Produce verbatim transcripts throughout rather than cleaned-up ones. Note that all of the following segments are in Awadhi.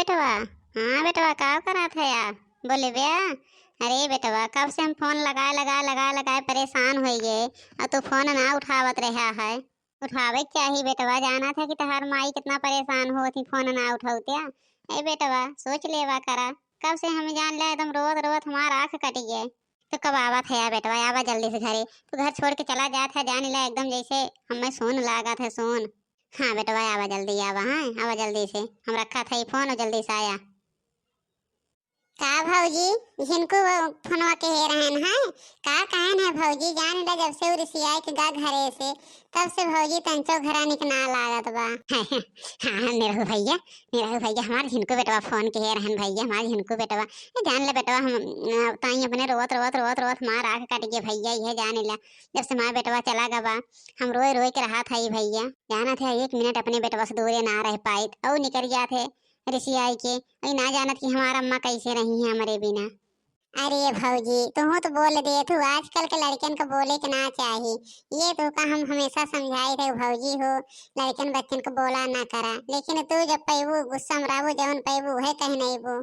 बेटवा, हाँ बेटवा, का करत है यार? बोले बे। अरे बेटवा, कब से हम फोन लगाए, लगाए, लगाए, लगाए परेशान होइ गए, और तू फोन ना उठावत रहा है। उठावे के चाही बेटवा, जानत है कि तहार माई कितना परेशान होत ही, फोन ना उठौत्या। ए बेटवा, सोच लेवा करा, कब से हम जान ले एकदम रोवत रोवत हमार आँख कट गए। तो कब आवत है यार बेटवा, आवा जल्दी से घरे। तू घर छोड़ के चला जात है, जान ले एकदम जैसे हमें सून लागत है, सून। हाँ बेटवा, आवा जल्दी, आवा, हाँ, आवा जल्दी से। हम रखा था ई फोन और जल्दी से आया। का भौजी, झिनकू फोनवा के हे रहन है? का कहन है भौजी, जान ले जब से उ रिसियाई के गा घरे से, तब से भौजी तंचो घरा निक ना लागत बा। हाँ, निरहू भैया, निरहू भैया, हमार झिनकू बेटवा फोन के हे रहन भैया, हमार झिनकू बेटवा। ए, जान ले बेटवा, हम, अ, ताई अपने रोवत, रोवत, रोवत, रोवत हमार आँख कट गए भैया, ये जान ले। जब से हमार बेटवा चला गवा, हम रोए, रोए के रहा था भैया। जानत है, एक मिनट अपने बेटवा से दूरे ना रह पाइत, और निकल जात है रिसियाई के, और ना जानत कि हमार अम्मा कैसे रही है हमरे बिना। अरे भौजी, तुहू तो बोल देत हू, आजकल के लड़कन के बोले के ना चाही। ये तो का हम हमेशा समझाइत है भौजी हो, लड़कन बच्चन के बोला ना करा, लेकिन तू जब पैबू गुस्सा में रहबू, जवन पैबू उहे कह नैबू।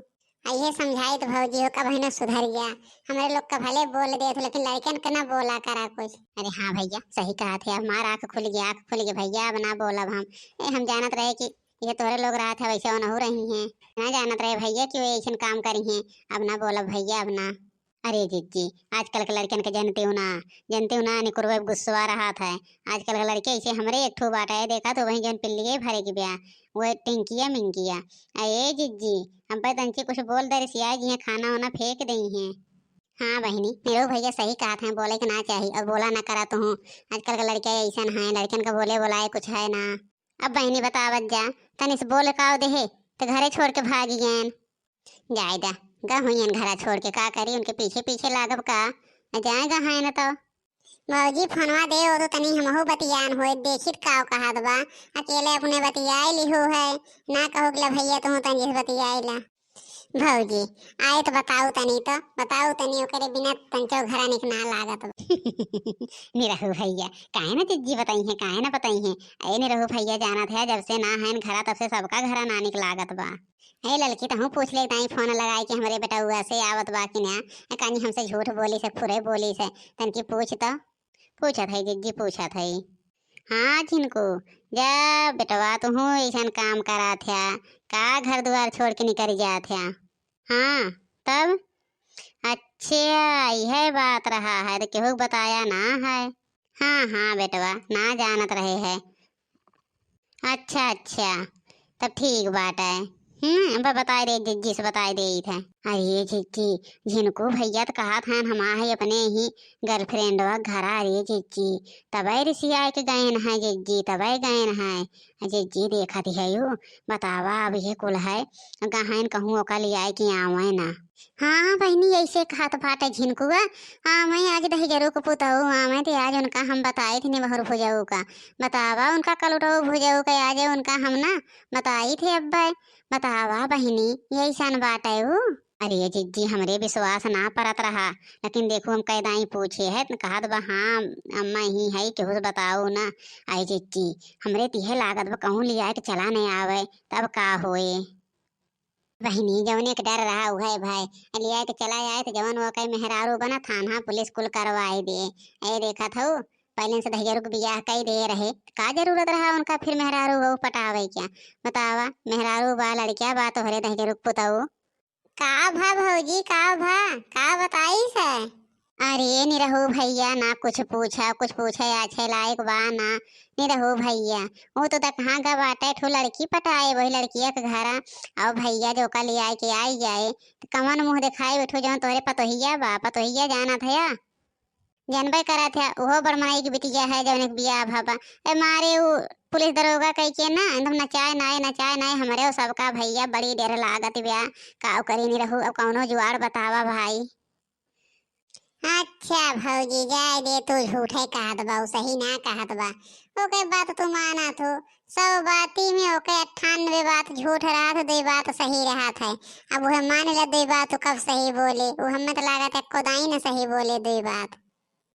आ ये समझाइत भौजी हो, कब है ना सुधर गया। हमरे लोग का भले बोल देत हू, लेकिन लड़कन के ना बोला करा कुछ। अरे हाँ भैया, सही कहत है, अब हमार आँख खुल गया, आँख खुल गया भैया, अब ना बोलब हम। ए, हम जानत रहे कि ये तोहरे लोग रहत है, वैसे ओनहू रही हैं। ना जानत रहे भैया कि वो ऐसन काम करी हैं। अब ना बोलब भैया, अब ना। अरे जिज्जी, आजकल के लड़कन के जनते हो ना, जनते हो ना, निकुरवे गुस्सवा रहत है। आजकल के लड़के ऐसे हमरे एक ठो बाटा है, देखा तो वही जौन पिल्लिए भरे की ब्या, वो टिंकिया मिंकिया। अरे जिज्जी, हम पे तंची कुछ बोल दे रिसिया जी हैं, खाना वाना फेंक दई हैं। हाँ बहिनी, निरहू भैया सही कहत हैं, बोले के ना चाही और बोला ना करा तू। आजकल के लड़के ऐसन हैं, लड़कन का बोले बोलाए कुछ है ना। अब बहिनी बतावत जा, तनी से बोल काव देहे, तो घरे छोड़ के भागी गएन। जाए दा, गा हुईन घरा छोड़ के, का करी, उनके पीछे पीछे लागब का? आ जाए गा हैं न तो। भौजी फोनवा दे, वो तो तनी हमहू बतियान होए, देखित काव कहत बा। अकेले अपने बतियाए लिहू है, ना कहू कि ला भैया तू तनी से बतियाए ला। भौजी, आए तो बताऊ तनी तो, बताऊ तनी, ओकरे बिना तंचो घरा निक ना लागत बा। निरहू भैया, काहे ना जिज्जी बताई हैं, काहे ना बताई हैं। ए निरहू भैया जानत है, जब से ना है घरा तब से सबका घरा ना निक लागत बा। ए ललकी, तहूँ पूछ ले ताई फोन लगाए के हमरे बेटउआ से आवत बा कि ना। ए कानी हमसे झूठ बोली से, फुरे बोली से, तनकी पूछ तो। पूछत है जिज्जी, पूछत है। हाँ झिनकू, जा बेटवा, तुहूँ ऐसन काम करा थ्या, का घर दुआर छोड़ के निकल जा थ्या? हाँ, तब? अच्छा, यह बात रहा है, तो केहू के बताया ना है। हाँ, हाँ बेटवा, ना जानत रहे है। अच्छा, अच्छा, तब ठीक बाटे। हम्म, अब बताए दे जिज्जी से, बताए दे इधर। अरे जिज्जी, झिनकू भैया तो कहत हन, हम आहे अपने ही गर्लफ्रेंडवा घरा। अरे जिज्जी, तबे रिसियाए के गएन है जिज्जी, तबे गएन है। जिज्जी देखत है यू, बतावा अब ये कुल है, गहन कहूँ ओका लियाए के आवे ना। हाँ बहिनी, ऐसे कहत बाटे झिनकुआ, आवे आज दहिजरू के पुतऊ, आवे ते आज उनका हम बताइत निरहू भुजऊ का, बतावा उनका कलुटऊ भुजऊ का, आज उनका हम ना बताइत अब्बे, बतावा बहिनी, यही सन बाटे ऊ। अरे जिज्जी, हमरे विश्वास ना परत रहा, लेकिन देखो हम कैदाई पूछे है, त कहत बा, "हाँ अम्मा, ही है, केहू से बताओ ना।" अरे जिज्जी, हमरे तिहे लागत बा, कहूँ लियाए के चला नहीं आवे, तब का होए? बहिनी, जौने के डर रहा उहे भय। लिया के चला आए तो जवन ओके मेहरारू बना, थाना पुलिस कुल करवाए दे। ए देखत हऊ, पहले से दहिजरू के बियाह कई दे रहे, का जरूरत रहा उनका फिर मेहरारू बहू पटावे क्या? बतावा, मेहरारू बा, लड़किया बा, तोहरे दहिजरू के पुतऊ। का भा भौजी, का भा, का बताई से? अरे निरहू भैया, ना कुछ पूछा, कुछ पूछे आछे लायक बा ना। निरहू भैया, वो तो तक हाँ गा बाटे, ठो लड़की पटाए, वही लड़किया के घरा। और भैया जो का लियाए के आई जाए, तो कवन मुँह दिखाए बैठो, जौन तोहरे पतोहिया बा, पतोहिया जानत है या? जानबे करत है, उहो बड़ मनई के बिटिया है, जौन एक बियाह भा बा। ए मारे उ पुलिस दरोगा कह के ना, एकदम नचाए नाए, नचाए नाए, हमरे उ सबका भैया बड़ी डर लागत बा। का करी निरहू, अब कौनो जुआड़ बतावा भाई। अच्छा भौजी, जाए दे, तू झूठे कहत बा, उ सही ना कहत बा। ओके बात तू मानत हो, सौ बाती में ओके अट्ठानबे बात झूठ रहत, दुई बात सही रहत है। अब उहे मान ले, दुई बात तू कब सही बोले, उ हमें तो लागत है कोदाई न सही बोले दुई बात।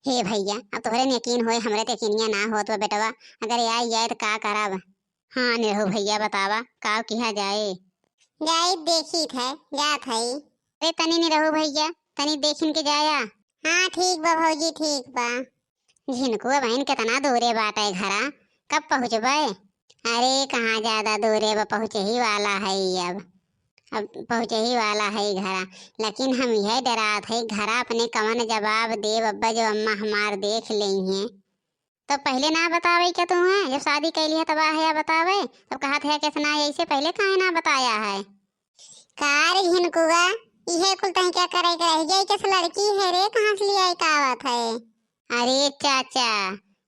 हे भैया, अब तोहरे न यकीन होए, हमरे तो यकीनिया ना होत बा बेटवा, अगर ये आई जाए तो का करब? हाँ निरहू भैया, बतावा का किहा जाए? जाइत देखित है, जात है। अरे तनी निरहू भैया, तनी देखिन के जाया। हाँ ठीक बा भौजी, ठीक बा। झिनकुआ बहिन, केतना दूरे बाटे घरा, कब पहुँचबे? अरे कहाँ ज्यादा दूरे बा, पहुँचे ही वाला है अब। अब पहुँचे ही वाला है घरा, लेकिन हम यह डरात है घरा अपने कवन जवाब देब अब्बा, जो अम्मा हमार देख लेइहें। तो पहिले ना बतावे क्या तू है, जब शादी कैली है तब आया बतावे, तब कहत है कैसे ना, ऐसे पहिले काहे ना बताया है? का रे झिनकुआ, इहे कुल तहीं क्या करे के रह गई, किस लड़की है रे, कहाँ से ले आई का आवत है? अरे चाचा,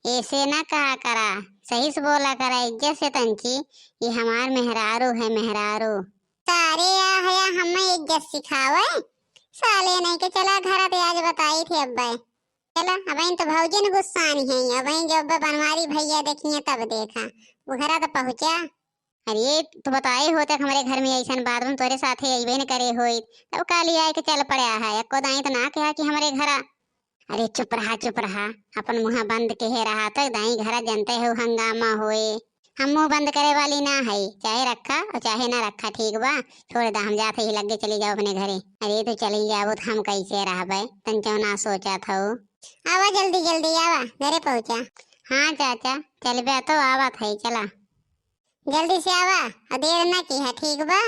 ऐसे ना कहा करा, सही से बोला करा, इज्जत से तंची, ये हमार मेहरारू है, मेहरारू। सारे या हया हमें इज्जत सिखावे, साले नहीं के चला घर ते आज बताई थे अब्बे। चला, अब इन तो भौजी ने गुस्सानी है, अब इन जब बनवारी भैया देखिए तब देखा, वो घरा तो पहुँचा। अरे, तू बताए होते कि हमरे घर में ऐसन बात, हम तोरे साथे अइबे न करे होइत, तब का लिया के चल पड़ा है, एको दाई तो ना कहा कि हमरे घरा। अरे चुप रहा, चुप रहा, अपन मुँह बंद के है रहा, तो दाई घरा जनते हो हंगामा होए। हम मुँह बंद करे वाली ना है, चाहे रखा और चाहे ना रखा, ठीक बा, छोड़ दा, हम जाते ही लगे चली जाओ अपने घरे। अरे तो चली जाओ तो हम कैसे रहबे, तन क्यों ना सोचा था। आवा जल्दी जल्दी आवा, घरे पहुँचा। हाँ चाचा, चलबे तो आवत है, चला। जल्दी से आवा, और देर ना की है, ठीक बा?